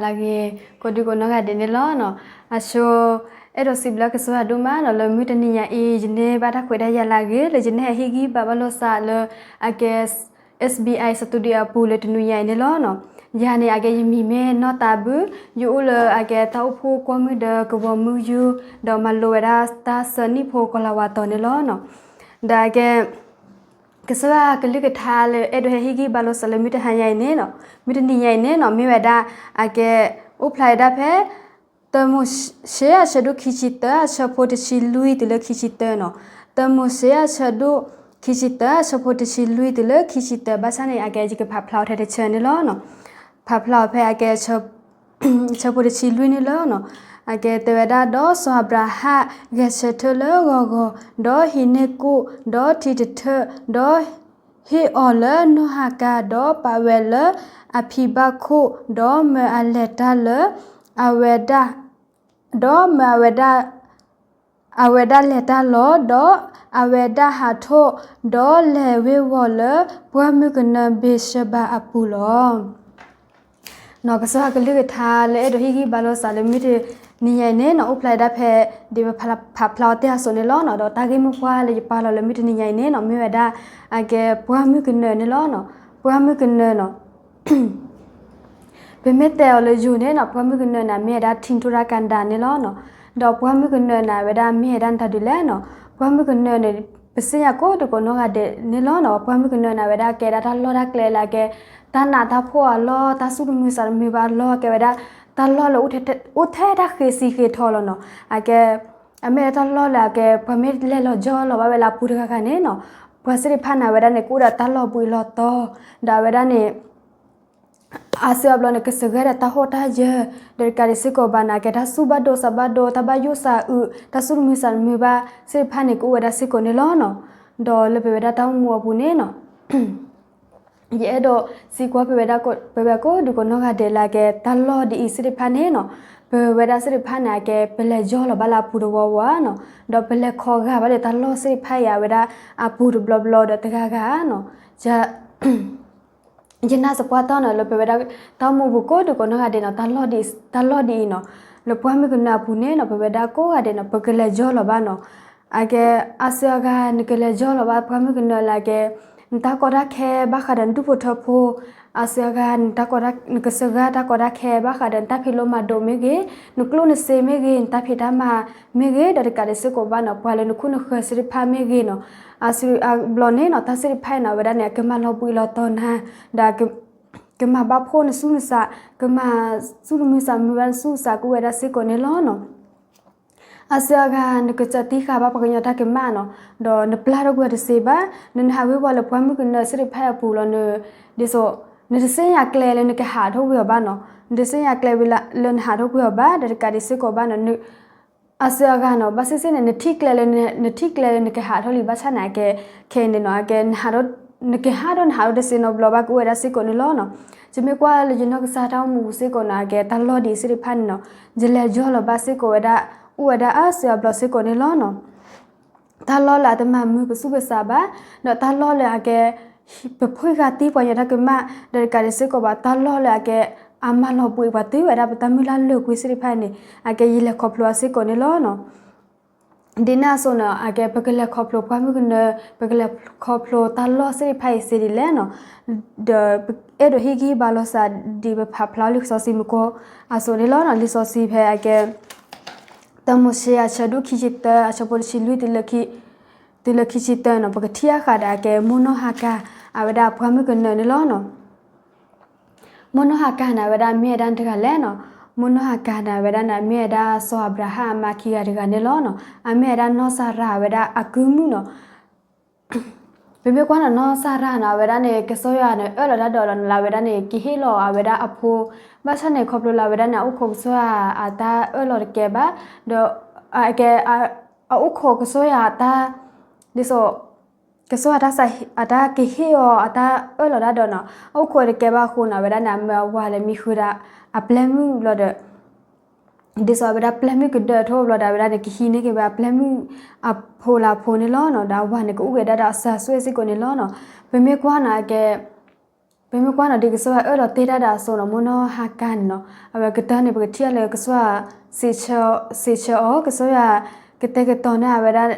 လၢဂ့ၤ ကိးဒူကိးနီၢ်ဂၤဒဲးန့ၣ်လီၤနီၤ. အဆိ အဲၣ်ဒိးစံးဘျုးကစၢ်ယွၤဒိၣ်မးနီၤ လၢမုၢ်တနံၤညါအံၤ ယန့ၢ်ဘၣ်တၢ်ခွဲးတၢ်ယာ်လၢဂ့ၤ လၢယန့ၢ်ဟဲဟ့ၣ်ဂံၢ်ဘါဘၣ်လိာ်သးလၢ အကဲ S B I studio အပူၤလၢတနွံညါအံၤန့ၣ်လီၤနီၤ. ယၤန့ၣ် အကဲယမံၤမ့ၢ်နီၢ်သးဘု ယအိၣ်လၢအကဲတၢ်အိၣ်ဖှိၣ်ကွီၢ်မုၢ်ဒီးကဝီၤမုၢ်ယူၢ် ဒီးမၤလိဝဲဒၣ်တၢ်ဆၢနံၣ်ဖိကီၤလၤဝါတီၤန့ၣ်လီၤနီၤ. ဒီးအကဲ ကစၢ်ယွၤကလုၢ်ကထါလၢအဲၣ်ဒိးဟဲဟ့ၣ်ဂံၢ်ဘါလိာ်သးလၢမုၢ်တဟါညါအံၤန့ၣ်နီၤ, မုၢ်တနံၤညါအံၤန့ၣ်နီၤ မ့ၢ်ဝဲဒၣ် အကဲ အိၣ်ဖျါဝဲဒၣ်ဖဲ တၢမိၤၡ့အဆၢဒိၣ်ခံဆံတၢ အဆၢဖိတဆံလွံၢ်တုၤလၢခံဆံတၢနီၤ, တၢမိၤၡ့အဆၢဒိၣ်ခံဆံတၢ အဆၢဖိတဆံလွံၢ်တုၤလၢခံဆံတၢ ဘၣ်ဆၣ်န့ၣ် အကဲယကဖးဖျါအီၤထဲတဆၢန့ၣ်လီၤနီၤ. ဖးဖျါအီၤဖဲအကဲ ဆၢဖိတဆံလွံၢ်န့ၣ်လီၤနီၤ. အကဲတဲဝဲဒၣ် ဒီးစီၤအၤဘြၤဟၣ် ဂဲၤဆၢထၢၣ်လၢဂီၤဂီၤ, ဒီးဟံးန့ၢ်ကိၣ်, ဒီးထံတထၢၣ်, ဒီးဟ့ၣ်အီၤလၢနီၢ်ဟၤကၤ, ဒီးပာ်ဝဲလၢအဖံဘၣ်ခိၣ်, ဒီးမၢအလဲၤတၢ်လၢအဝဲဒၣ်, ဒီးမၢအဝဲဒၣ် အဝဲဒၣ်လဲၤတၢ်လီၤ, ဒီးအဝဲဒၣ်ဟးထီၣ်, ဒီးလဲၤဝ့ၤဝီၤလၢပှၢ်မုၢ်ကနၢဘ့ၤၡဘၤအပူၤလီၤ. နီၤ ကစၢ်ယွၤကလုၢ်ကထါလၢအဲၣ်ဒိးဟ့ၣ်ဂံၢ်ဘါလိာ်သးလၢမုၢ်တနံၤညါအံၤန့ၣ်နီၤ အိၣ်ဖျါဝဲဒၣ်ဖဲ ဒ်ပဖးဖျါအီၤတ့ၢ်အစိၤန့ၣ်လီၤနီၤ. ဒီးတၢ်ဂ့ၢ်မိၢ်ပှၢ်လၢယပာ်လီၤလၢမုၢ်တနံၤညါအံၤန့ၣ်နီၤ မ့ၢ်ဝဲဒၣ် အကဲပှၢ်မုၢ်ကနၢန့ၣ်လီၤနီၤ. ပှၢ်မုၢ်ကနၢနီၤ ပမ့ၢ်တဲအီၤလၢယိၤန့ၣ်နီၤ ပှၢ်မုၢ်ကနၢန့ၣ် မ့ၢ်ဝဲဒၣ် ထံထူရကၤဒါ န့ၣ်လီၤနီၤ. ဒီးပှၢ်မုၢ်ကနၢန့ၣ် အဝဲဒၣ်မ့ၢ်ဝဲဒၣ်နတၢ်ဒုးလဲၣ်နီၤ. ပှၢ်မုၢ်ကနၢန့ၣ် ပသ့ၣ်ညါကိးဒူကိးနီၢ်ဂၤဒဲးန့ၣ်လီၤနီၤ. ပှၢ်မုၢ်ကနၢန့ၣ် အဝဲဒၣ်ကဲဒၣ်တၢ်လီၢ်တၢ်ကျဲလၢအကဲ တၢ်နးတၢ်ဖှီၣ်အလီၢ် တၢ်သူၣ်တမုာ်သးတမုာ်ဘၣ်အလီၢ် ကဲဝဲဒၣ် တၢ်လီၢ်လၢအိၣ်ထဲတၢ်ဃ့ဆံဃ့ထီလီၤနီၤ. အကဲ အမ့ၢ်ဒၣ်တၢ်လီၢ်လၢအကဲ ပှၤမ့ၢ်လဲၤလီၤယီၢ်လီၤဘၣ်ဝဲလၢအပူၤတဂၤဂၤန့ၣ်နီၤ ပှၤသ့ၣ်တဖၣ်န့ၣ် အဝဲဒၣ်န့ၣ် ကအိၣ်ဒီးတၢ်လီၢ်ဘှံးလီၤတီၤ ဒီးအဝဲဒၣ်န့ၣ် အါစုအါဘျီန့ၣ် ကစၢၢ်ဂဲၤဒီးတၢ်ဟီၣ်တၢ်ယၢၤ ဒီးတကးဒံးစ့ၢ်ကီးဘၣ်န့ၣ် အကဲတၢ်သူၣ်ဘၣ်ဒိသးဘၣ်ဒိ တၢ်ဘၣ်ယိၣ်သးအုး တၢ်သူၣ်တမုာ်သးတမုာ်ဘၣ်သ့ၣ်တဖၣ်န့ၣ် ကအိၣ်ဝဲဒၣ်စ့ၢ်ကီးန့ၣ်လီၤနီၤ. ဒီးလၢပဝဲဒၣ်တၢ်အိၣ်မူအပူၤန့ၣ်နီၤ ယအဲၣ်ဒိးစံးကွၢ်ပဝဲဒၣ် ပဝဲကိးဒူကိးနီၢ်ဂၤဒဲးလၢအကဲတၢ်လီၢ်ဒ်အံၤသ့ၣ်တဖၣ်န့ၣ်နီၤ ပဝဲဒၣ်သ့ၣ်တဖၣ်န့ၣ် အကဲပလဲၤယီၢ်လီၤဘၣ်လၢအပူၤတဝီဝီဧါနီၤ ဒီးပလဲၤခီဂာ်ဘၣ်ဒီးတၢ်လီၢ်သ့ၣ်တဖၣ်အံၤ အဝဲဒၣ်အပူၤတဘျီဘျီဒီးတဂၤဂၤဧါနီၤ ယ ယနၢ်သပှၢ်တၢၢ်နီၤ လၢပဝဲဒၣ်တၢ်အိၣ်မူပူၤကိးဒူကိးနီၢ်ဂၤဒဲးနီၤ တၢ်လီၢ်ဒ်အံၤနီၤ လၢပှၢ်မုၢ်ကနၢအပူၤန့ၣ်နီၤ ပဝဲဒၣ်ကိးဂၤဒဲးနီၤ ပကလဲၤယီၢ်လီၤဘၣ်နီၤ အကဲ အါစုအါဂၤ နကလဲၤယီၢ်လီၤဘၣ်ပှၢ်မုၢ်ကနၢလၢအကဲ နတၢ်ကီတၢ်ခဲဘၣ်ဃးဒီးနဒူၣ်ဖိထၢဖိ အါစုအါဂၤ နကစၢၢ်ဂဲၤတၢ်ကီတၢ်ခဲဘၣ်ဃးဒီးနတၢ်ဖံးလိမၤဒိးမ့ၢ်ဂ့ၤ နကျိၣ်နစ့မ့ၢ်ဂ့ၤ နတၢ်ဖံးတၢ်မၤမ့ၢ်ဂ့ၤ ဒီးတကးဒံးစ့ၢ်ကီးဘၣ်နီၤ ပှၤလၢနခိၣ်နဃၢၤသ့ၣ်တဖၣ်မ့ၢ်ဂ့ၤနီၤ အါစုအါဘျီန့ၣ်နီၤ တၢ်သ့ၣ်တဖၣ်အံၤနီၤ အဝဲဒၣ်န့ၣ် အကမၤလီၤဘှံးလီၤတီၤနၤ ဒီး ကမၤဘၣ်ဖှိၣ်နသူၣ်နသး ကမၤသူၣ်တမုာ်သးတမုာ်ဘၣ်နသူၣ်နသးကအိၣ်ဝဲဒၣ်စ့ၢ်ကီးန့ၣ်လီၤနီၤ အါစုအါဂၤ နကစၢ်တံၢ်ဃာ်ဘၣ်ပှၤကညီတၢ်ကမၣ်နီၤ ဒီးနပျၢ်ထီၣ်ကွံာ်အီၤတသ့ဘၣ် နနဟးဝ့ၤဝီၤလၢပှၢ်မုၢ်ကနၢသ့ၣ်တဖၣ်အံၤအပူၤလီၤ ဒ်သိး နတသ့ၣ်ညါကျဲလၢနကဟးထီၣ်ကွံာ်အီၤဘၣ်နီၤ နတသ့ၣ်ညါကျဲဝံၤလၢနဟးထီၣ်ကွံာ်အီၤဘၣ် ဒီးတကးဒံးစ့ၢ်ကီးဘၣ်နီၤ အါစုအါဂၤနီၤ ဘၣ်ဆ့ၣ်ဆ့ၣ်န့ၣ် နထံၣ်ကျဲလၢ နထံၣ်ကျဲလၢနကဟးထီၣ်လံဘၣ်ဆၣ်န့ၣ် အကဲ ခဲအံၤန့ၣ်နီၤ အကဲ နကဟးထီၣ်နဟးထီၣ်တသ့နီတဘျီဘၣ်ကအိၣ်ဝဲဒၣ်စ့ၢ်ကီးန့ၣ်လီၤနီၤ ယမ့ၢ်ကွၢ်လၢယနီၢ်ကစၢ်တၢ်အိၣ်မူပူၤစ့ၢ်ကီးနီၤ အကဲတၢ်လီၢ်ဒ်အံၤသ့ၣ်တဖၣ်န့ၣ်နီၤ ယလဲၤယီၢ်လီၤဘၣ်စ့ၢ်ကီးဝဲဒၣ် အိၣ်ဝဲဒၣ်အါစုအါဘျီစ့ၢ်ကီးန့ၣ်လီၤနီၤ တၢ်လီၢ်လၢအတမၤမုာ်ပသူၣ်ပသးဘၣ် ဒီးတၢ်လီၢ်လၢအကဲ ပဖှ့ဂၤတံၢ်ပှၤကညီတၢ်ကမၣ် ဒီးတကးဒံးစ့ၢ်ကီးဘၣ် တၢ်လီၢ်လၢအကဲ အမၤလီၤဘှံးပှၤတုၤဝဲဒၣ်ပတၢ်မုၢ်လၢ်လၢာ်ကွံာ်သ့ၣ်တဖၣ်န့ၣ် အကဲယလဲၤခီဖျိအီၤစ့ၢ်ကီးန့ၣ်လီၤနီၤ ဒ်န့ၣ်အသိးန့ၣ် အကဲပကလဲၤခီဖျိပှၢ်မုၢ်ကနၢ ပကလဲၤခီဖျိတၢ်လီၢ်သ့ၣ်တဖၣ်အံၤစ့ဒ်လဲၣ်နီၤ ဒီးအဲၣ်ဒိးဟ့ၣ်ဂံၢ်ဟ့ၣ်ဘါလိာ်သး ဒ်ပဖးဖျါလံာ်စီဆှံမူခိၣ်အသိးန့ၣ်လီၤနီၤ လံာ်စီဆှံဖဲအကဲ တၢမိၤၡ့အဆၢဒိၣ်ခံဆံတၢ အဆၢဖိတဆံလွံၢ် တုၤလၢခံဆံတၢနီၤ ပကထံၣ်အဃာ်ဒီးအကဲမိၢ်နီၢ်ဟၤကၤ အဝဲဒၣ်အပှၢ်မုၢ်ကနၢန့ၣ်လီၤနီၤ မိၢ်နီၢ်ဟၤကၤန့ၣ် အဝဲဒၣ်မ့ၢ်ဝဲဒၣ်တဂၤလဲၣ်နီၤ မိၢ်နီၢ်ဟၤကၤန့ၣ် အဝဲဒၣ်န့ၣ် မ့ၢ်ဝဲဒၣ်စီၤအၤဘြၤဟၣ်အမါခံဂၤတဂၤန့ၣ်လီၤနီၤ အမ့ၢ်ဝဲဒၣ်နီၢ်စၤရၤအဝဲဒၣ်အကုၢ်မုၣ်နီၤ ပမ့ၢ်ကွၢ်န့ၣ် နီၢ်စၤရၤန့ၣ် အဝဲဒၣ်န့ၣ် ကစၢ်ယွၤန့ၣ် အၢၣ်လီၤတၢ်ဒီးလီၤန့ၣ် လၢအဝဲဒၣ်န့ၣ် ကဟ့ၣ်လီၤအဝဲဒၣ်အဖိ ဘၣ်ဆၣ်န့ၣ် ခီဖျိလၢအဝဲဒၣ်န့ၣ် အအိၣ်ခိးကစၢ်ယွၤအတၢ်အၢၣ်လီၤတကဲဘၣ် ဒီး အကဲ အအိၣ်ခိးကစၢ်ယွၤအတၢ် ဒ်သိး ကစၢ်ယွၤတၢ် အတၢ်ကဟ့ၣ်အီၤအတၢ်အၢၣ်လီၤတၢ်ဒီးန့ၣ် အအိၣ်ခိးတကဲဘၣ်အဃိန့ၣ် အဝဲဒၣ်န့ၣ် အမၢအဝၤလဲၤမံဃုာ်ဒီး အပျဲၢ်မုၣ်ဘျီဒီး ဒ်သိးအဝဲဒၣ်ပျဲၢ်မုၣ်ကဒၢးထီၣ်ဘျီဒီး အဝဲဒၣ်န့ၣ်ကဟံးန့ၢ်က့ၤဝဲအပျဲၢ်မုၣ်အဖိလၢအဖိန့ၣ်လီၤနီၤ ဒီးအဝၤန့ၣ်ကအိၣ်က့ၤဒၣ်ဒီးအစၢၤအသွဲၣ်စ့ၢ်ကီးန့ၣ်လီၤနီၤ ပမ့ၢ်ကွၢ်န့ၣ် အကဲ ပမ့ၢ်ကွၢ်နီၤ ဒ်ကစၢ်ယွၤအၢၣ်လီၤတ့ၢ်တၢ်ဒီးအစိၤနီၤ မိၢ်နီၢ်ဟၤကၤန့ၣ်နီၤ, အဝဲကတၢၢ်န့ၣ် ပကထံၣ်အီၤလၢကစၢ်ယွၤ စံးဆၢအီၤ, ကစၢ်ယွၤကတဲာ်ကတီၤန့ၢ်အဝဲဒၣ်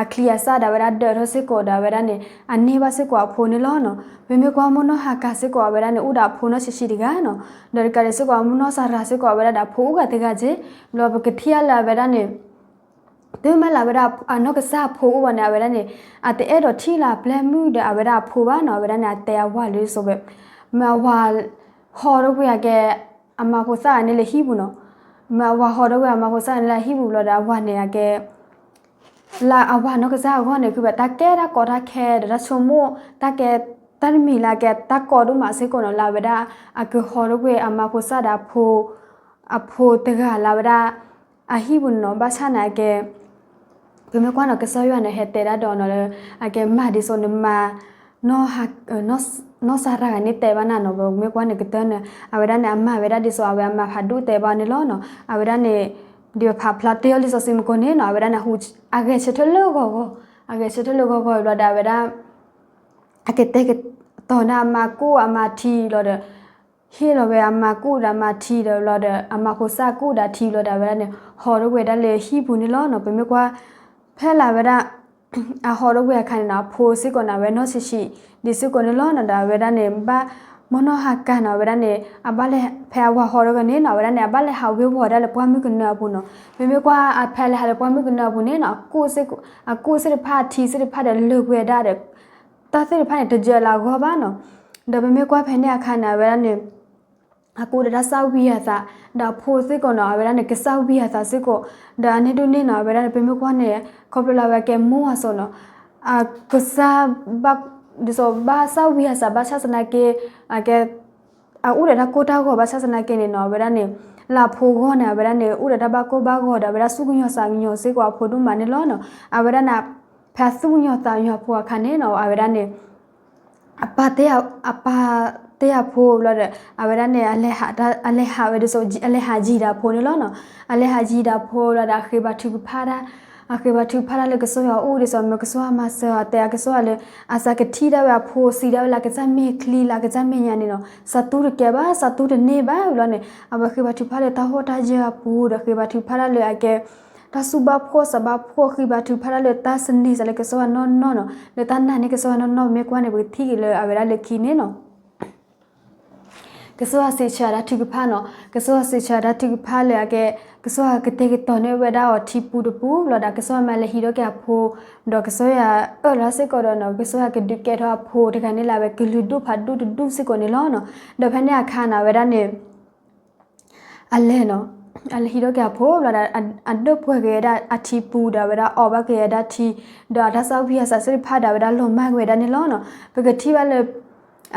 အချံအစၢ်ဒီးအဝဲဒၣ်ဒၢးထီၣ်စ့ၢ်ကီးဒီးအဝဲဒၣ်န့ၣ် အန့ၢ်ဘၣ်စ့ၢ်ကီးအဖိန့ၣ်လီၤနီၤ. ပမ့ၢ်ကွၢ်မိၢ်နီၢ်ဟၤကၤစ့ၢ်ကီး အဝဲဒၣ်န့ၣ် အိၣ်ဒီးအဖိနီၢ်ဆံးဆံးတဂၤနီၤ, ဒီးတကးဒံးစ့ၢ်ကီး မိၢ်နီၢ်စၤရၤစ့ၢ်ကီး အဝဲဒၣ်ဒီးအဖိအိၣ်ဂၤတဂၤက့, ဘျီပကထံၣ်အီၤလၢအဝဲဒၣ်န့ၣ် တုၤမ့ၢ်လၢအဝဲဒၣ်အနီၢ်ကစၢ်အဖိအိၣ်ဘၣ်န့ၣ် အဝဲဒၣ်န့ၣ် အတအဲၣ်ဒိးထံၣ်လၢအပျဲၢ်မုၣ်ဒီးအဝဲဒၣ်အဖိဘၣ်နီၤ, အဝဲဒၣ်န့ၣ် အတဲအဝၤလၢဒ်သိးဝဲ မ့ၢ်အဝၤဟီထီၣ်ကွံာ်အကဲ အမါဖိသၣ်ဂၤန့ၣ်လၢဟံၣ်ပူၤနီၤ, မ့ၢ်အဝၤဟီထီၣ်ကွံာ်အမါဖိသၣ်ဂၤန့ၣ်လၢအဟံၣ်ပူၤဘျီဒီး အဝၤန့ၣ်အကဲ လၢအဝၤနီၢ်ကစၢ်အဂီၢ်န့ၣ် ဃုဘၣ်တၢ်ကဲတၢ်ကီတၢ်ခဲဒီးတၢ်ဆိကမိၣ် တၢ်ကဲတၢ်တမံၤလၢအကဲတၢ်ကီဒိၣ်မးစ့ၢ်ကီးနီၤ, လၢအဝဲဒၣ်အကဟီထီၣ်ကွံာ်အမါဖိသၣ်ဒီးအဖိ အဖိတဂၤလၢအဝဲဒၣ် အဟံၣ်ပူၤန့ၣ်နီၤ, ဘၣ်ဆၣ်န့ၣ်အကဲ ပမ့ၢ်ကွၢ်နီၤ ကစၢ်ယွၤန့ၣ် ဟဲတဲဒၣ်ဒီးနီၤလၢ အကဲမၤဒ်သိးနမၤ နီၢ်ဟ နီၢ်စၤရၤဂၤန့ၣ်တဲဘၣ်နၤနီၤ, ပမ့ၢ်ကွၢ်န့ၣ်ကတၢၢ်န့ၣ် အဝဲဒၣ်န့ၣ် အမၤဝဲဒၣ်ဒ်သိးအဝဲအမါဖးဒိၣ်တဲဘၣ်န့ၣ်လီၤနီၤ, အဝဲဒၣ်န့ၣ် ဒ်ပဖးဖျါတ့ၢ်အီၤလံာ်စီဆှံမုၢ်ကိၣ်န့ၣ်နီၤ, အဝဲဒၣ်န့ၣ် အဂဲၤဆၢထၢၣ်လၢဂီၤဂီၤ, အဂဲၤဆၢထၢၣ်လၢဂီၤဂီၤဘျီဒီး အဝဲဒၣ် အကတဲာ်ကတီၤန့ၢ်အမါကူၣ်အမါထံဘျီဒီး ဟ့ၣ်လီၤဝဲအမါကူၣ်ဒီးအမါထံဒီးဘျီဒီး အမါဖိသၣ်ကူၣ်ဒီးထံဘျီဒီး အဝဲဒၣ်န့ၣ် ဟီထီၣ်ကွံာ်ဒၣ်လၢဟံၣ်ပူၤန့ၣ်လီၤနီၤ, ပမ့ၢ်ကွၢ် ဖဲလၢအဝဲဒၣ် အဟီထီၣ်ကွံာ်အခါန့ၣ်နီၤ အဖိစ့ၢ်ကီးန့ၣ် အဝဲနီၢ်ဆံးဆံးဒံးစ့ၢ်ကီးန့ၣ်လီၤနီၤ, ဒီးအဝဲဒၣ်န့ၣ် ဘၣ် မိၢ်နီၢ်ဟၤကၤနီၤ အဝဲဒၣ်န့ၣ် အဘၣ်လဲၤ ဖဲအဝၤဟီထီၣ်ကွံာ်န့ၣ်နီၤ အဝဲဒၣ်န့ၣ် အဘၣ်လဲၤဟးဝ့ၤဝီၤဒၣ်လၢပှၢ်မုၢ်ကနၢအပူၤနီၤ, ပမ့ၢ်ကွၢ်အဖဲလဲၤဟးလၢပှၢ်မုၢ်ကနၢအပူၤန့ၣ်နီၤ အကူၣ်သ့ၣ်တဖၣ်အထံသ့ၣ်တဖၣ်ဒီးလၢာ်ကွံာ်ဝဲဒၣ်ဒီး တၢ်သ့ၣ်တဖၣ်န့ၣ် တယၢၤလၢအဂီၢ်ဘၣ်နီၤ, ဒီးပမ့ၢ်ကွၢ်ဖဲန့ၣ်အခါန့ၣ် အဝဲဒၣ်န့ၣ် အကူၣ်ဒီးတၢ်သၣ်ဝံၤအသး ဒီးအဖိစ့ၢ်ကီးနီၤ အဝဲဒၣ်န့ၣ် ကသၣ်ဝံၤအသးစ့ၢ်ကီး, ဒီးအန့ၣ်ဒ်န့ၣ်နီၤ အဝဲဒၣ်န့ၣ် ပမ့ၢ်ကွၢ်န့ၣ် ခီဖျိလၢအဝဲကဲမိၢ်အသိးနီၤ အကစၢ်ဘၣ် ဒ်သိးဘၣ်သၣ်ဝံၤအသး ဘၣ်ဆၣ်သနာ်က့ အကဲ အအိၣ်ဒီးတၢ်ကိၢ်တၢ်ဂီၤ ဘၣ်ဆၣ်သနာ်က့န့ၣ်နီၤ အဝဲဒၣ်န့ၣ် လၢအဖိအဂီၢ်န့ၣ် အဝဲဒၣ်န့ၣ် အိၣ်ဒီးတၢ်ဘၣ်ကိၢ်ဘၣ်ဂီၤဒီး အဝဲဒၣ်စူၢ်ကညီၤသးကညီၤစ့ၢ်ကီးအဖိဒိၣ်မးန့ၣ်လီၤနီၤ, အဝဲဒၣ်န့ၣ် ဖဲအစူၢ်ကညီၤသးကညီၤအဖိအခါန့ၣ်နီၤ အဝဲဒၣ်န့ၣ် အပၢ်တဲ အပၢ်တဲအဖိဘျီဒီး အဝဲဒၣ်န့ၣ် အလဲၤဟးဝဲဒ်သိး အလဲၤဟးယံၤဒီးအဖိန့ၣ်လီၤနီၤ, အလဲၤဟးယံၤဒီးအဖိဘျီဒီး အဃ့ဘါထုကဖၣ်တၢ် အဃ့ဘါထုကဖၣ်တၢ်လၢကစၢ်ယွၤအအိၣ်ဒ်သိး မ့ၢ်ကစၢ်ယွၤမၤစၢၤအီၤ တဲအကစၢ်ယွၤလၢ အစးကထံၣ်ဒၣ်ဝဲအဖိ စံးဒၣ်ဝဲလၢအကစၢ်မ့ၢ်ချံလၢအကစၢ်မဲာ်ညါန့ၣ်နီၤ စးတူၢ်တကဲဘၣ် စးတူၢ်တန့ၢ်ဘၣ်ဘျီန့ၣ် အဝဲဃ့ဘါထုကဖၣ်လၢတၢ်ဟီၣ်တၢ်ယၢၤအပူၤ ဒီးဃ့ဘါထုကဖၣ်တၢ်လၢအကဲ တၢ်စူၢ်ဘၣ်ဖှီၣ်စးဘၣ်ဖှီၣ် ဃ့ဘါထုကဖၣ်တၢ်လၢတၢ်စန့ၤစးလၢကစၢ်ယွၤနီၢ်နီၢ်နီၤ လၢတၢ်နာ်န့ၢ်ကစၢ်ယွၤနီၢ်နီၢ် ပမ့ၢ်ကွၢ်န့ၣ် ပကထံၣ်က့ၤလၢအဝဲဒၣ်လၢခံန့ၣ်နီၤ ကစၢ်ယွၤစံးဆၢအတၢ်ထုကဖၣ်နီၤ, ကစၢ်ယွၤစံးဆၢအတၢ်ထုကဖၣ်လၢအကဲ ကစၢ်ယွၤကတဲာ်ကတီၤန့ၢ်ဝဲဒၣ်အီၤထံပူၤတပူၤ ဘျီဒီးကစၢ်ယွၤမၤလဲၤဟံးထီၣ်က့ၤအဖိ, ဒီးကစၢ်ယွၤအၢၣ်လီၤစ့ၢ်ကီးဒီးနီၤ ကစၢ်ယွၤကဒုးကဲထီၣ်အဖိတဂၤန့ၣ်လၢအဝဲကလုာ်ဒူၣ်ဖးဒိၣ်တဒူၣ်စ့ၢ်ကီးန့ၣ်လီၤနီၤ, ဒီးဖဲန့ၣ်အခါန့ၣ် အဝဲဒၣ်န့ၣ် အလဲၤနီၤ, အလဲၤဟံးထီၣ်က့ၤအဖိ ဘျီဒီး အဒိၣ်ပှဲၤက့ၤဝဲဒၣ်အထံပူၤဒီး အဝဲဒၣ်အီၣ်ဘၣ်က့ၤဝဲဒၣ်ထံ, ဒီးအတၢ်သၣ်ဝံၤအသးသ့ၣ်တဖၣ်ဒီး အဝဲဒၣ်လီၤမၢ်က့ၤဝဲဒၣ်န့ၣ်လီၤနီၤ, ပကထံၣ်ဘၣ်လၢ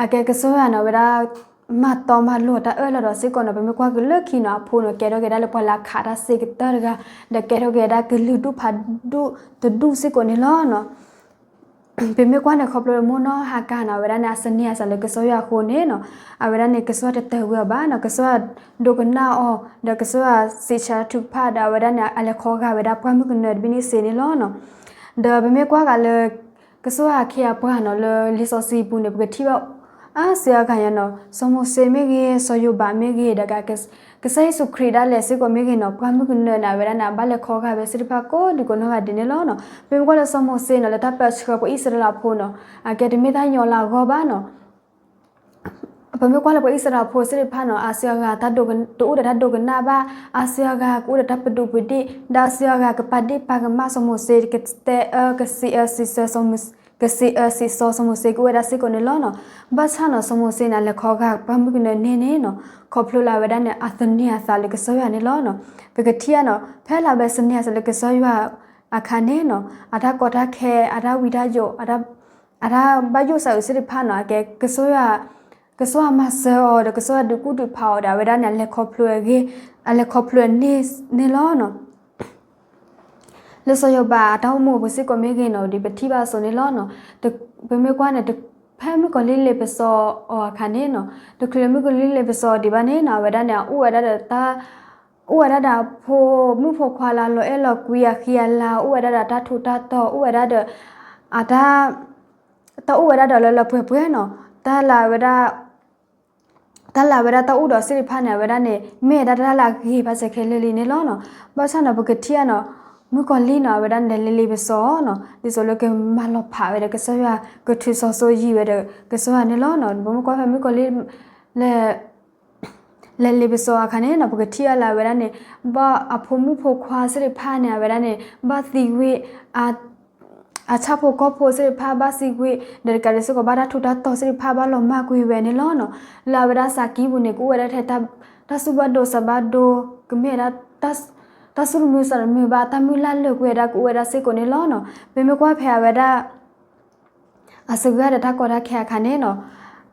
အကဲကစၢ်ယွၤနီၤ အဝဲဒၣ် မၤတီမၤလိၤတၢ်အၢၣ်လီၤဒီးစ့ၢ်ကီးနီၤ ပမ့ၢ်ကွၢ်က့ၤလၢခံနီၤ အဖိန့ၣ် ကဲထီၣ်က့ၤဒၣ်လၢပှၤလၢအခးတၢ်စ့ကတၢၢ်တဂၤ, ဒီးကဲထီၣ်က့ၤဝဲဒၣ်ကလုာ်ဒူၣ်ဖးဒိၣ်တဒူၣ်စ့ၢ်ကီးန့ၣ်လီၤနီၤ ပမ့ၢ်ကွၢ်န့ၣ် ခီဖျိလၢမိၢ်နီၢ်ဟၤကၤနီၤ အဝဲဒၣ်န့ၣ် အသန့ၤအသးလၢကစၢ်ယွၤအဃိန့ၣ်နီၤ, အဝဲဒၣ်န့ၣ် ကစၢ်ယွၤတတၢၤဝံၤအီၤဘၣ်နီၤ, ကစၢ်ယွၤဒိကနၣ်အီၤ ဒီးကစၢ်ယွၤစံးဆၢထုကဖၣ်ဒီး အဝဲဒၣ်န့ၣ် အလဲၤခီဂာ်ဝဲဒၣ်ပှၢ်မုၢ်ကနၢတဘ့ၣ်န့ၣ်စ့န့ၣ်လီၤနီၤ. ဒီးပမ့ၢ်ကွၢ်ဂၤလၢ ကစၢ်ယွၤအခ့အပှၤနီၤ လၢလံာ်စီဆှံပူၤန့ၣ် ပကထံၣ်ဘၣ် အါစုအါဂၤညါနီၤ, စီၤမိၤၡ့မ့ၢ်ဂ့ၤ, စီၤယိၤဘးမ့ၢ်ဂ့ၤ, ဒီး ကစၢ်ယ့ၣ်ၡူးခရံာ်ဒၣ်လဲာ်စ့ၢ်ကီးမ့ၢ်ဂ့ၤနီၤ, ပှၢ်မုၢ်ကနၢန့ၣ် အဝဲဒၣ်န့ၣ် အဘၣ်လဲၤခီဂာ်ဝဲသ့ၣ်တဖၣ်ကိးဒံးကိးနီၢ်ဂၤဒဲးန့ၣ်လီၤနီၤ. ပမ့ၢ်ကွၢ်လၢစီၤမိၤၡ့နီၤ လၢတၢ်ပၢဆှၢပှၤအံၣ်စရ့လးဖိနီၤ အကဲတမ့ၢ်တၢ်ညီလၢအဂီၢ်ဘၣ်နီၤ. ပမ့ၢ်ကွၢ်လၢပှၤအံၣ်စရ့လးဖိသ့ၣ်တဖၣ်နီၤ အါစုအါဂၤ တအိၣ်ဒီးတၢ်ဒိကနၣ်ဘၣ်, အါစုအါဂၤ ကအိၣ်ဒီးတၢ်ပဒူးပဒ့ၣ်, ဒီးအါစုအါဂၤ ကပာ်ဒ့ၣ်ပာ်ကမၣ်စီၤမိၤၡ့ ကတဲအၢ ကစံးအၢစံးဆၢ ကစံးအၢစံးစီၤစီၤမိၤၡ့ ကအိၣ်ဝဲဒၣ်စ့ၢ်ကီးန့ၣ်လီၤနီၤ. ဘၣ်ဆၣ်နီၤ စီၤမိၤၡ့န့ၣ် အလဲၤခီဂာ်ပှၢ်မုၢ်ကနၢန့ၢ်န့ၣ်နီၤ, ခီဖျိလၢအဝဲဒၣ်န့ၣ် အသန့ၤအသးလၢကစၢ်ယွၤန့ၣ်လီၤနီၤ. ပကထံၣ်ဧါနီၤ ဖဲလၢအဝဲသန့ၤအသးလၢကစၢ်ယွၤအခါန့ၣ်နီၤ အတၢ်ကီတၢ်ခဲ အတၢ်ဝံတၢ်ယိး အတၢ်ဘၣ်ယိၣ်စးအုးသ့ၣ်တဖၣ်နီၤ အကဲကစၢ်ယွၤ ကစၢ်ယွၤမၤစၢၤအီၤဒီး ကစၢ်ယွၤဒုးကူၣ်ဒုးဖးအီၤဒီး အဝဲဒၣ်န့ၣ် အလဲၤခီဖျိအဂ့ၢ် အလဲၤခီဖျိအန့ၢ်န့ၣ်လီၤနီၤ. လၢစီၤယိၤဘးအတၢ်အိၣ်မူအပူၤစ့ၢ်ကီးမ့ၢ်ဂ့ၤနီၤ ဒ်ပထံၣ်ဘၣ်အသိးန့ၣ်လီၤနီၤ. ပမ့ၢ်ကွၢ်န့ၣ် ဖဲမုၣ်ကီၤလံၢ်လ့ပစီအီၤအခါန့ၣ်နီၤ တချုးလၢမုၣ်ကီၤလံၢ်လ့ပစီအီၤဒံးဘၣ်န့ၣ်နီၤ အဝဲဒၣ်န့ၣ် အအိၣ်ဝဲဒၣ်ဒီးတၢ် အိၣ်ဝဲဒၣ်ဒီးအဖိမုၣ်ဖိခွါလၢအလီၤအဲၣ်လီၤကွံ အဃံအလၤ အိၣ်ဝဲဒၣ်ဒီးတၢ်ထူးတၢ်တီၤ အိၣ်ဝဲဒၣ်ဒီး အတၢ် တၢ်အိၣ်ဝဲဒၣ်ဒီးလၢလၢပှဲၤပှဲၤနီၤ. တၢ်လၢအဝဲဒၣ် တၢ်လၢအဝဲဒၣ်တၢ်အိၣ်ဒီးသ့ၣ်တဖၣ်န့ၣ် အဝဲဒၣ်န့ၣ် မ့ၢ်ဝဲဒၣ်တၢ်လၢအဂ့ၤဘၣ်စဲးခဲလၢာ်လံန့ၣ်လီၤနီၤ. ဘၣ်ဆၣ်နီၤ ပကထံၣ်အနီၤ မုၣ်ကီၤလံၢ်နီၤ အဝဲဒၣ်န့ၣ် လဲၤလ့ပစီအီၤနီၤ ဒ်သိးလၢကမၤလီၤဖးဝဲဒီးကစၢ်ယွၤ ကထုးစီၤစိၤယံၤဝဲဒီးကစၢ်ယွၤန့ၣ်လီၤနီၤ. ပမ့ၢ်ကွၢ်ဖဲမုၣ်ကီၤလံၢ် လဲၤ လဲၤလ့ပစီအခါန့ၣ်နီၤ ပကထံၣ်အီၤလၢအဝဲဒၣ်န့ၣ် ဘၣ်အဖိမုၣ်ဖိခွါသ့ၣ်တဖၣ်န့ၣ် အဝဲဒၣ်န့ၣ် ဘၣ်သံကွံာ် အဆၣ်ဖိကီၢ်ဖိသ့ၣ်တဖၣ်ဘၣ်သံကွံာ် ဒီးတကးဒံးစ့ၢ်ကီး ဘၣ်တၢ်ထူးတၢ်တီၤသ့ၣ်တဖၣ် ဘၣ်လီၤမၢ်ကွံာ်ဝဲန့ၣ်လီၤနီၤ. လၢအဝဲဒၣ်စးကံပူၤန့ၣ် ကအိၣ်ဝဲဒၣ်ထဲ တၢ်သူၣ်ဘၣ်ဒိသးဘၣ်ဒိ ကမ့ၢ်ဝဲဒၣ် တၢ်သူၣ်တမုာ်သးတမုာ်ဘၣ် တၢ်မုၢ်လၢ်လၢာ်ကွံာ်ဝဲဒၣ် ကအိၣ်ဝဲဒၣ်စ့ၢ်ကီးန့ၣ်လီၤနီၤ. ပမ့ၢ်ကွၢ်ဖဲအဝဲဒၣ် အစှၤဂၤဒီးတၢ်ကီတၢ်ခဲအခါန့ၣ်နီၤ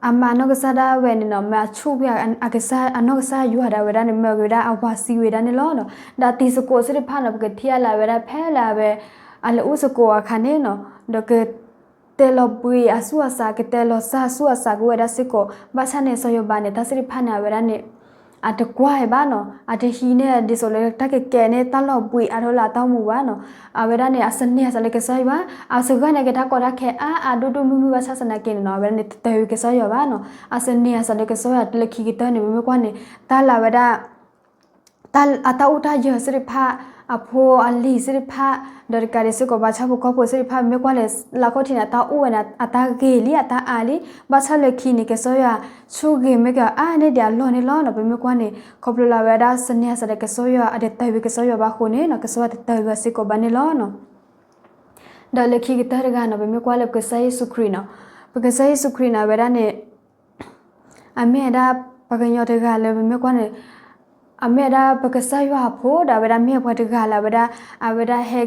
အမၤအနီၢ်ကစၢ်ဒၣ်ဝဲန့ၣ်နီၤ မၤအဆူၣ်ကွံာ်အကစၢ် အနီၢ်ကစၢ်ယွၤဒီးအဝဲဒၣ်န့ၣ် မၢက့ၤဝဲဒၣ်အဝၤသံဝဲဒၣ်န့ၣ်လီၤနီၤ. ဒီးတံၤသကိးသ့ၣ်တဖၣ်နီၤ ပကထံၣ်အီၤလၢအဝဲဒၣ်ဖဲလၢအဝဲ အလဲၤအိၣ်သကိးအခါန့ၣ်နီၤ ဒီးက တဲလီၤဘှံးအဆူၣ်အစး ကတဲလီၤစၢ်ဆူၣ်အစးကအိၣ်ဝဲဒၣ်စ့ၢ်ကီး ဘၣ်ဆၣ်န့ၣ် စီၤယိၤဘးန့ၣ် တၢ်သ့ၣ်တဖၣ်န့ၣ် အဝဲဒၣ်န့ၣ် အတကွၢ်ဘၣ်နီၤ အတဟံးန့ၢ်ဒ်သိးလၢတၢ်ကကဲန့ၢ်တၢ်လီၤဘှံးအါထီၣ်လၢအတၢ်အိၣ်မူဘၣ်နီၤ. အဝဲဒၣ်န့ၣ် အစန့ၤအစးလၢကစၢ်ယွၤ အစှၤဂၤန့ၣ် ကဲတၢ်ကီတၢ်ခဲအါအါဒိၣ်ဒိၣ်မုၢ်မုၢ်ဘၣ်ဆၣ်သနာ်က့န့ၣ်နီၤ အဝဲဒၣ်န့ၣ် တတၢၤဝံၤကစၢ်ယွၤဘၣ်နီၤ အစန့ၤအစးလၢကစၢ်ယွၤလၢခံကတၢၢ်န့ၣ် ပမ့ၢ်ကွၢ်န့ၣ် တၢ်လၢအဝဲဒၣ် အတၢ်အိၣ်တၢ်ယၢၤသ့ၣ်တဖၣ် အဖိအလံၤသ့ၣ်တဖၣ် ဒီးတကးဒံးစ့ၢ်ကီး ဘၣ်ဆၣ်ဖိကီၢ်ဖိသ့ၣ်တဖၣ် ပမ့ၢ်ကွၢ်လၢလၢခီၣ်ထံးန့ၣ် အတၢ်အိၣ်ဝဲန့ၣ် အတၢ်ဂ့ၤလံ အတၢ်အါလံ ဘၣ်ဆၣ်လၢခံန့ၣ် ကစၢ်ယွၤဆိၣ်ဂ့ၤမ့ၢ်က့ၤအါန့ၢ်ဒံးအလီၢ်န့ၣ်လီၤနီၤ. ပမ့ၢ်ကွၢ်န့ၣ် ခီဖျိလၢအဝဲဒၣ်စန့ၤအစးဒီးကစၢ်ယွၤ အတတၢၤဝံၤကစၢ်ယွၤဘၣ်အဃိန့ၣ်နီၤ ကစၢ်ယွၤတတၢၤဝံၤအီၤစ့ၢ်ကီးဘၣ်န့ၣ်လီၤနီၤ. ဒီးလၢခံကတၢၢ်တဂၤနီၤ ပမ့ၢ်ကွၢ်လၢပကစၢ်ယ့ၣ်ၡူးခရံာ်နီၤ ပကစၢ်ယ့ၣ်ၡူးခရံာ်န့ၣ် အဝဲဒၣ်န့ၣ် အမ့ၢ်ဝဲဒၣ် ပှၤကညီတဂၤလၢပမ့ၢ်ကွၢ်န့ၣ် အမ့ၢ်ဝဲဒၣ်ပကစၢ်ယွၤအဖိဒီး အဝဲဒၣ်မ့ၢ်ပှၤတဂၤလၢအဝဲဒၣ် အဝဲဒၣ်ဟဲ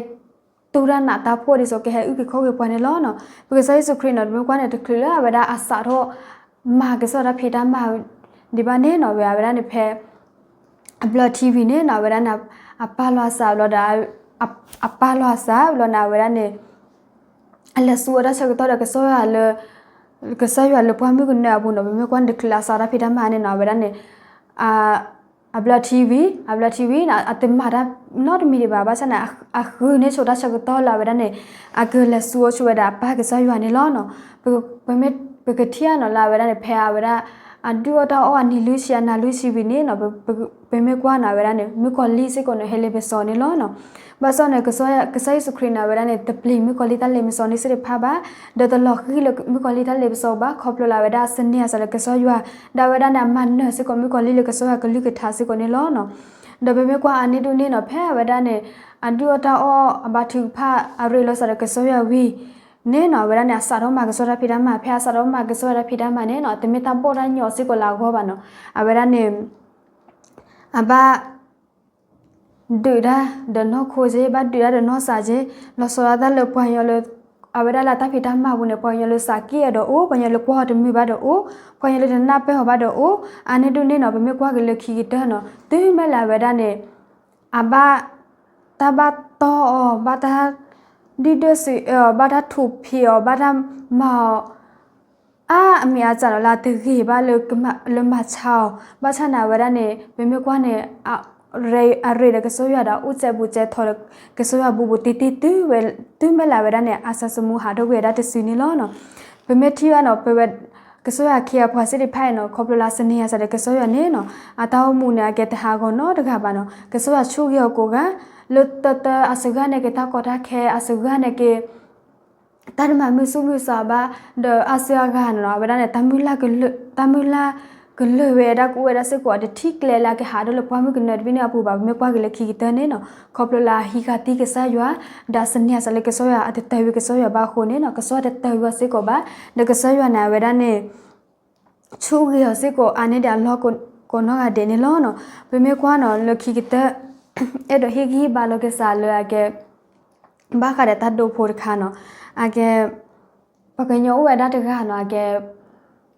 တူၢ်တၢ်နးတၢ်ဖှီၣ်ဒ်သိးကဟဲအုၣ်က့ၤခီၣ်က့ၤပှၤန့ၣ်လီၤနီၤ. ပကစၢ်ယ့ၣ်ၡူးခရံာ်န့ၣ် ပမ့ၢ်ကွၢ်န့ၣ် တချုးလၢအဝဲဒၣ်အစးထီၣ် မၤကစၢ်တၢ်ဖံးတၢ်မၤဒံးဘၣ်န့ၣ်နီၤ ဝဲအဝဲဒၣ်န့ၣ်ဖဲ အဘျီထံဝံၤန့ၣ်နီၤ အဝဲဒၣ်န့ၣ် အပၢ်လီၤအစးဘျီဒီး အပၢ်လီၤအစးဘျီန့ၣ် အဝဲဒၣ်န့ၣ် အလဲၤဆူအီၣ်တၢ်ဆၢကတီၢ်ဒီးကစၢ်ယွၤလၢ ကစၢ်ယွၤလၢပှၢ်မုၢ်ကနၢအပူၤနီၤ ပမ့ၢ်ကွၢ်န့ၣ် တချုးလၢအစးထီၣ်တၢ်ဖံးတၢ်မၤန့ၣ်နီၤ အဝဲဒၣ်န့ၣ် အဘျီထံဝံၤ အဘျီထံဝံၤန့ၣ် အတမၤတၢ်နီတမံၤဒံးဘၣ် ဘၣ်ဆၣ်န့ၣ် အဃုန့ၢ်ဆိတၢ်ဆၢကတီၢ်လၢအဝဲဒၣ်န့ၣ် အကလဲၤဆူအီၣ်ဆူဝဲဒၣ်အပၢ်ကစၢ်ယွၤန့ၣ်လီၤနီၤ. ပမ့ၢ်ပကထံၣ်အီၤနီၤလၢအဝဲဒၣ်န့ၣ် ဖဲအဝဲဒၣ် အဒုၣ်အီၣ်တၢ်အီၣ်အနံၤလွံၢ်ဆံအနၤလွံၢ်ဆံဝံၤန့ၣ်နီၤ ပမ့ၢ်ကွၢ်န့ၣ် အဝဲဒၣ်န့ၣ် မုၣ်ကီၤလံၢ်စ့ၢ်ကီးန့ၣ် ဟဲလ့ပစီန့ၣ်လီၤနီၤ. ဘၣ်ဆၣ်န့ၣ် ကစၢ်ယ့ၣ်ၡူးခရံာ်န့ၣ် အဝဲဒၣ်န့ၣ် တပျံၤမုၣ်ကီၤလံၢ်တၢ်လ့ပစီန့ၣ်သ့ၣ်တဖၣ်ဘၣ် ဒီးတလီၤဃံၤလၢမုၣ်ကီၤလံၢ်တၢ်လ့ပစီဘၣ် ခီဖျိလၢအဝဲဒၣ်စန့ၤအသးလၢကစၢ်ယွၤ ဒီးအဝဲဒၣ်န့ၣ် အမၤနၢၤစ့ၢ်ကီးမုၣ်ကီၤလံၢ်လၢကစၢ်ယွၤကလုၢ်ကထါစ့ၢ်ကီးန့ၣ်လီၤနီၤ. ဒီးပမ့ၢ်ကွၢ်အါန့ၢ်ဒိၣ်န့ၢ်နီၤ ဖဲအဝဲဒၣ်န့ၣ် အဒုၣ်အီၣ်တၢ်အီၣ်အဘါထုကဖၣ်အရ့လိာ်သးဒီးကစၢ်ယွၤဝံၤ န့ၣ်နီၤ အဝဲဒၣ်န့ၣ် အစးထီၣ်မၤကစၢ်တၢ်ဖံးတၢ်မၤ ဖဲအစးထီၣ်မၤကစၢ်တၢ်ဖံးတၢ်မၤန့ၣ်နီၤ တမ့ၢ်တၢ်ဘီၣ်တၢ်ညီစ့ၢ်ကီးလၢအဂီၢ်ဘၣ်နီၤ အဝဲဒၣ်န့ၣ် အဘၣ် ဒုးတၢ်ဒီးနီၢ်ခိက့ ဘၣ်ဒုးတၢ်ဒီးနီၢ်သးက့ လီၤဆီဒၣ်တၢ်လၢပှၤကညီလၢ အဝဲဒၣ်လၢတၢ်ဖံးတၢ်မၤပူၤန့ၣ် ပှၤကညီလၢသးက့အီၤဒီးအိၣ် ပှၤကညီလၢကွၢ်အီၤတမုာ်ဘၣ်ဒီးအိၣ် ပှၤကညီလၢတနၢ်ပၢၢ်အီၤဘၣ်ဒီးအိၣ် အါန့ၢ်ဒိၣ်န့ၢ်နီၤ ပမ့ၢ်ကွၢ်က့ၤလၢခံကတၢၢ်နီၤ တုၤမ့ၢ်လၢအဝဲဒၣ်န့ၣ် အဘၣ် တၢ်ဘၣ်တီၢ်အီၤ ဘၣ်တၢ် ဒုၣ်ဒွဲၣ်စံးအၢအီၤ ဘၣ်တၢ်ထူးဖံးအီၤ ဘၣ်တၢ်မၤအီၤ အါအမံၤအါစးနီၤ လၢအတဂ့ၤဘၣ်လၢ လၢမၤဆါအီၤ ဘၣ်ဆၣ်န့ၣ် အဝဲဒၣ်န့ၣ် ပမ့ၢ်ကွၢ်န့ၣ် အရ့ဒီးကစၢ်ယွၤဒီး အိၣ်စဲဘူးစဲထီဒီး ကစၢ်ယွၤဘူးဘူးတံၢ်တံၢ်တုၤဝဲ တုၤမ့ၢ်လၢအဝဲဒၣ်န့ၣ် အစၢ်စမူဟးထီၣ်ကွံာ်ဝဲဒၣ်တစုန့ၣ်လီၤနီၤ. ပမ့ၢ်ထံၣ်ဘၣ်နီၤ ပဝဲ ကစၢ်ယွၤအခ့အပှၤသ့ၣ်တဖၣ်အံၤနီၤ ခီဖျိလၢအစန့ၤအသးဒီးကစၢ်ယွၤန့ၣ်နီၤ အတၢ်အိၣ်မူန့ၣ် အကဲတဟးဂီၤနီတဂၤဘၣ်နီၤ ကစၢ်ယွၤဆိၣ်ဂ့ၤအီၤကိးဂၤ လၢတၢ်တၢ်အစှၤဂၤန့ၣ်က့ၤတၢ်ကီတၢ်ခဲ အစှၤဂၤန့ၣ်က့ၤ တၢ်တမၤမုာ်ဆူၣ်မုာ်သးဘၣ် ဒီးအါစုအါဂၤန့ၣ်နီၤ အဝဲဒၣ်န့ၣ် တၢ်မုၢ်လၢ်ကလၢာ်ဝဲဒၣ်ကအိၣ်ဝဲဒၣ်စ့ၢ်ကီး အတထံၣ်ကျဲလၢအကဟးထီၣ်လၢပှၢ်မုၢ်ကနၢတဘ့ၣ်န့ၣ်အပူၤဘၣ် ပမ့ၢ်ကွၢ်က့ၤလၢခံကတၢၢ်န့ၣ်နီၤ ခီဖျိလၢအဟံးဃာ်တံၢ်ကစၢ်ယွၤ ဒီးစန့ၤအသးလၢကစၢ်ယွၤ အတတၢၤဝံၤကစၢ်ယွၤဘၣ်အဃိန့ၣ်နီၤ ကစၢ်ယွၤတတၢၤဝံၤအီၤစ့ၢ်ကီးဘၣ် ဒီးကစၢ်ယွၤန့ၣ် အဝဲဒၣ်န့ၣ် ဆိၣ်ဂ့ၤအီၤစ့ၢ်ကီးအါန့ၢ်ဒံးအလီၢ်ကိးနီၢ်ဂၤဒဲးန့ၣ်လီၤနီၤ. ပမ့ၢ်ကွၢ်နီၤ လၢခံကတၢၢ် အဲၣ်ဒိးဟ့ၣ်ဂံၢ်ဟ့ၣ်ဘါလီၤက့ၤသးလၢအကဲ ဘၣ်ဃးဒီးတၢ်ဒိဖိတခါနီၤ. အကဲ ပှၤကညီအိၣ်ဝဲဒၣ်တဂၤနီၤ အကဲ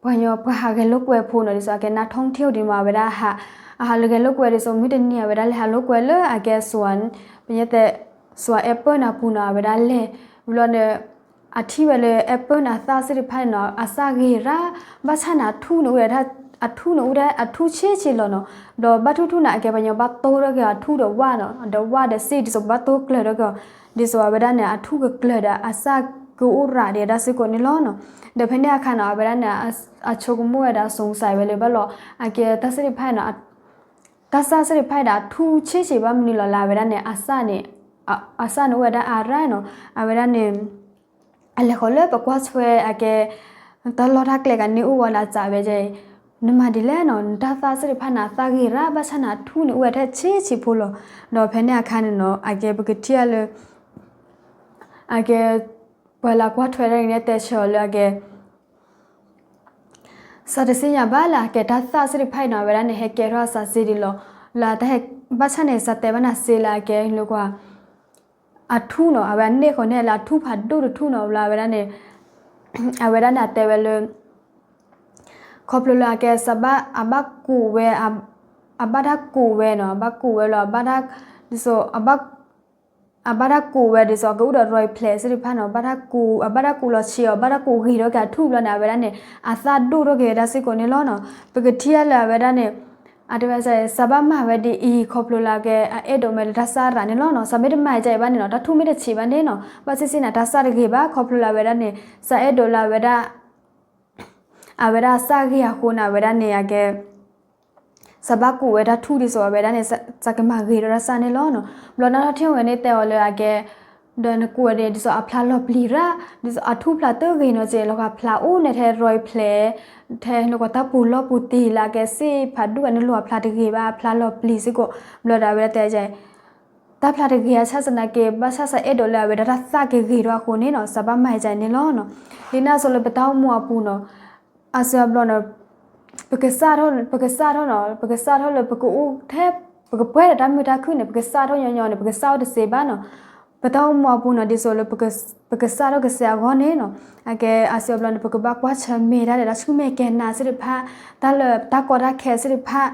ပှၤကညီပှၤဟးဂဲၤလိာ်ကွဲဖိနီၤ ဒ်သိးအကဲ နါထီၣ်ထံၣ်အိၣ်ဒံးမး အဝဲဒၣ် အဟးလၢဂဲၤလိာ်ကွဲဒ်သိး မုၢ်တနံၤအဝဲဒၣ်လဲၤဟးလိာ်ကွဲလၢအကဲ ပညဲတဲ စွၤအဲၣ်ပၢၢ်န့ၣ်အပူၤနီၤ အဝဲဒၣ်လဲၤ ဘျီန့ၣ် အထံၣ်ဝဲလၢအဲၣ်ပၢၢ်န့ၣ်အသၣ်သ့ၣ်တဖၣ်န့ၣ်နီၤ အသၣ်ဂ့ၤရၣ် ဘၣ်ဆၣ်န့ၣ် အထူၣ်န့ၣ်အိၣ်ဝဲဒၣ် အထူၣ်န့ၣ်အိၣ်ဝဲဒၣ် အထူၣ်ဆံးဆံးလီၤနီၤ. ဒီးဘၣ်ထူၣ်ထူၣ်န့ၣ် အကဲပှၤကညီဘၣ်တိၢ်ထီၣ်က့ၤအထူၣ်ဒီးဝၣ်နီၤ ဒီးဝၣ်ဒီးစ့ၢ် ဒ်သိးပဘၣ်တိၢ်ကျၢၤထီၣ်က့ၤအီၤ ဒ်သိးအဝဲဒၣ်န့ၣ် အထူၣ်ကကျၢၤဒီးအသၣ် ကအိၣ်ရးဒံးတၢ်စ့ၢ်ကီးန့ၣ်လီၤနီၤ. ဒီးဖဲန့ၣ်အခါနီၤ အဝဲဒၣ်န့ၣ် အဆိကမိၣ်ဝဲဒၣ် စူးစမ်း ဝဲလၢဘၣ်လီၤ အကဲတၢ်သ့ၣ်တဖၣ်နီၤ တၢ်သၣ်သ့ၣ်တဖၣ်အံၤဒီး အထူၣ်ဆံးဆံးဘၣ်မနုၤလီၤလၢအဝဲဒၣ်န့ၣ် အသၣ်န့ၣ် အသၣ်န့ၣ်အိၣ်ဝဲဒၣ်အရၣ်နီၤ အဝဲဒၣ်န့ၣ် အလဲၤဃီၤလၢပကွၢ်ထွဲအကဲ တၢ်လီၢ်တၢ်ကျဲကန့ၣ်အိၣ်ဝဲလၢအစးဝဲ နမၤဒ်လဲၣ်နီၤ နတၢ်သၣ်သ့ၣ်တဖၣ်န့ၣ် အသၣ်ဂ့ၤရၣ် ဘၣ်ဆၣ်န့ၣ် အထူၣ်န့ၣ်အိၣ်ဝဲထဲဆံးဆံးဖိလီၤ. ဒီးဖဲန့ၣ်အခါန့ၣ်နီၤ အကဲပကထံၣ်အီၤလၢ အကဲ ပှၤလၢကွၢ်ထွဲတၢ်န့ၣ်တဲဆၢအီၤလၢအကဲ စးတသ့ၣ်ညါဘၣ်လၢအကဲတၢ်သၣ်သ့ၣ်တဖၣ်အံၤနီၤ အဝဲဒၣ်န့ၣ် ဟဲကဲထီၣ်အစးစ့ဒံးလီၤ. လၢတၢ်ဟဲ ဘၣ်ဆၣ်န့ၣ် စးတဲဘၣ်နၤစ့လၢအကဲလၢကွၢ် အထူၣ်နီၤ အဝဲအန့ၢ်ဃီၤန့ၢ်လၢအထူၣ်ဖးဒိၣ်တထူၣ်နီၤ လၢအဝဲဒၣ်န့ၣ် အဝဲဒၣ်န့ၣ် အတဲဝဲလၢ ခီဖျိလၢအကဲ စးဘၣ် အဘၣ်ကူးဝဲ အဘၣ်တၢ်ကူးဝဲနီၤ အဘၣ်ကူးဝဲလီၤ အဘၣ်တၢ် ဒ်သိး အဘၣ်တၢ်ကူးဝဲဒ်သိး အကအိၣ်ဒီး ရွဲဖျဲး သ့ၣ်တဖၣ်နီၤ ဘၣ်တၢ်ကူး အဘၣ်တၢ်ကူးလီၤဆံးအီၤ ဘၣ်တၢ်ကူးဂ့ၤထီၣ်က့ၤအထူၣ်ဘျီန့ၣ် အဝဲဒၣ်န့ၣ် အသၣ်ဒိၣ်ထီၣ်က့ၤဝဲဒၣ်စ့ၢ်ကီးန့ၣ်လီၤနီၤ. ပကထံၣ်အီၤလၢအဝဲဒၣ်န့ၣ် အတဲဝဲ စးဘၣ်မၤဝဲဒ်အံၤ ခီဖျိလၢအကဲ အအဲၣ်ဒိးမ့ၢ်လၢတၢ်သၣ်ရၤန့ၣ်လီၤနီၤ. စးမ့ၢ်တမၤဒ်အံၤဘၣ်န့ၣ်နီၤ တၢ်ထူၣ်မ့ၢ်တဆံးဘၣ်န့ၣ်နီၤ ဘၣ်ဆံးဆံးန့ၣ် တၢ်သၣ်တဂ့ၤဘၣ် ခီဖျိလၢအဝဲဒၣ်န့ၣ် စးအဲၣ်ဒိးလၢအဝဲဒၣ် အဝဲဒၣ်အသၣ်ဂ့ၤအဃိန့ၣ် အဝဲဒၣ်န့ၣ် အကဲ စးဘၣ်ကူးဝဲတၢ်ထူၣ်ဒ်သိးအဝဲဒၣ်န့ၣ် စးကမၤဂ့ၤဒီးတၢ်သၣ်န့ၣ်လီၤနီၤ. ဘျီနီၢ်ထီၣ်ထံၣ်ဝဲန့ၣ်တဲအီၤလၢအကဲ ဒီးနကူးဝဲန့ၣ် ဒ်သိးအဖျါလီၤပျံၤရၣ် ဒ်သိးအထူၣ်ဖျါတဂ့ၤနီၤ ကဲလီၤဂာ်ဖျါအိၣ်န့ၣ်ထဲ ရွဲဖျဲး ထဲလၢကွၢ်တၢ်ပူၤလီၢ်ပူၤတံၢ်လၢအကဲစ့ဖးဒိၣ်အနုာ်လီၤအဖျါတဂ့ၤဘၣ် အဖျါလီၤပျံၤစ့ၢ်ကီး ဘျီဒီးအဝဲဒၣ်တဲ တၢ်ဖျါတဂ့ၤအဆၣ်သနာ်က့ ဘၣ်ဆၣ်စးအဲၣ်ဒိးလၢအဝဲဒၣ်တၢ်သၣ်က့ၤဂ့ၤထီၣ်အဃိန့ၣ်နီၤ စးဘၣ်မၤဒ်အံၤန့ၣ်လီၤနီၤ. ဒ်န့ၣ်အသိးလၢပတၢ်အိၣ်မူအပူၤနီၤ အါစုအါဘျီနီၤ ပကစၢ်ထီၣ် ပကစၢ်ထီၣ်နီၤ ပကစၢ်ထီၣ်လၢပကအိၣ်ထဲ ပကပှဲၤဒီးတၢ်မုာ်တၢ်ခုၣ်န့ၣ် ပကစၢ်ထီၣ်ညီညီန့ၣ် ပကစၢ်အိၣ်တသ့ဘၣ်နီၤ. ပတၢ်အိၣ်မူအပူၤနီၤ ဒ်သိးလၢ ပကစၢ်ထီၣ်ကစၢ်အဂီၢ်န့ၣ်နီၤ အကဲအါစုအါဘျီန့ၣ် ပကဘၣ်ကွၢ်ဆၢၣ်မဲာ်တၢ်ဒီးတၢ်ဆူၣ်မဲာ်ကဲၤနးသ့ၣ်တဖၣ် တၢ်လၢတၢ်ကီတၢ်ခဲသ့ၣ်တဖၣ်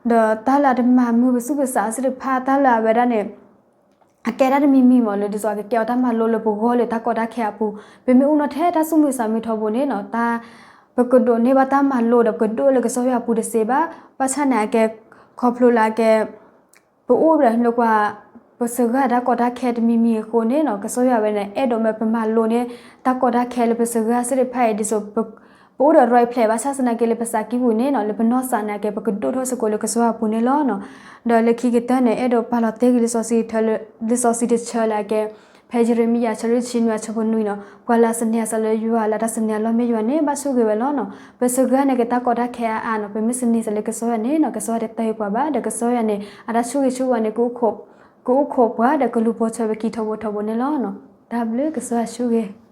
ဒီးတၢ်လၢအတမၤမုာ်ပစုၣ်ပစးသ့ၣ်တဖၣ် တၢ်လၢအဝဲဒၣ်န့ၣ် အကဲတၢ်တမံၤမံၤမ့ၢ်လၢ ဒ်သိးအကကဲအီၤတၢ်မၤလိလၢပဂီၢ်လၢတၢ်ကီတၢ်ခဲအပူၤ ပမ့ၢ်အိၣ်နီၣ်ထဲတၢ်သူၣ်မုာ်သးမုာ်ထီဘိန့ၣ်နီၤ တၢ် ပကဒိးန့ၢ်ဘၣ်တၢ်မၤလိဒီး ပကဒိၣ်လၢကစၢ်ယွၤအပူၤတသ့ဘၣ် ဘၣ်ဆၣ်န့ၣ်အကဲ ခီဖျိလၢအကဲ ပအိၣ်ဒီးလၢကွၢ် ပစၢၤဂ့ၤတၢ်ကီတၢ်ခဲတမံၤမံၤအဃိန့ၣ်နီၤ ကစၢ်ယွၤဝဲန့ၣ် အဲၣ်ဒိးမ့ၢ်ပမၤလိန့ၢ် တၢ်ကီတၢ်ခဲလၢပစၢၤဂ့ၤသ့ၣ်တဖၣ်အံၤ ဒ်သိး ပအိၣ်ဒီးရွဲဖျဲးဘၣ်ဆၣ်သနာ်က့လၢပသးကံၢ်ပူၤန့ၣ်နီၤ လၢပနီၢ်သးန့ၣ်အကဲ ပကဒိၣ်ထီၣ်စ့ၢ်ကီးလၢကစၢ်ယွၤအပူၤန့ၣ်လီၤနီၤ. ဒီးလၢခံကတၢၢ်န့ၣ် အဲၣ်ဒိးပာ်လီၤတ့ၢ်က့ၤ လံာ်စီဆှံတဆၢလၢအကဲ ဖဲယရမံယၤ ဆၢလွံၢ်ဆံနွံ အဆၢဖိနွံနီၤ ပှၤလၢအသန့ၤအသးလၢယွၤလၢတၢ်သန့ၤအလီၢ်မ့ၢ်ယွၤန့ၣ် ဘၣ်ဆိၣ်ဂ့ၤဝဲလီၤနီၤ. ပစၢၤဂ့ၤန့ၣ်ကဲ တၢ်ကီတၢ်ခဲအါအါနီၤ ပမ့ၢ်သန့ၤသးလၢကစၢ်ယွၤန့ၣ်နီၤ ကစၢ်ယွၤတတၢၢ်ပှၤဘၣ် ဒီးကစၢ်ယွၤန့ၣ် အတၢ်ဆိၣ်ဂ့ၤဆိၣ်ဝါန့ၣ် ကအိၣ်ခိးပှၤဒီးကလူၤပိာ်ထွဲပခံထီဘိထီဘိန့ၣ်လီၤနီၤ. တၢ်ဘျုး ကစၢ်ယွၤဆိၣ်ဂ့ၤ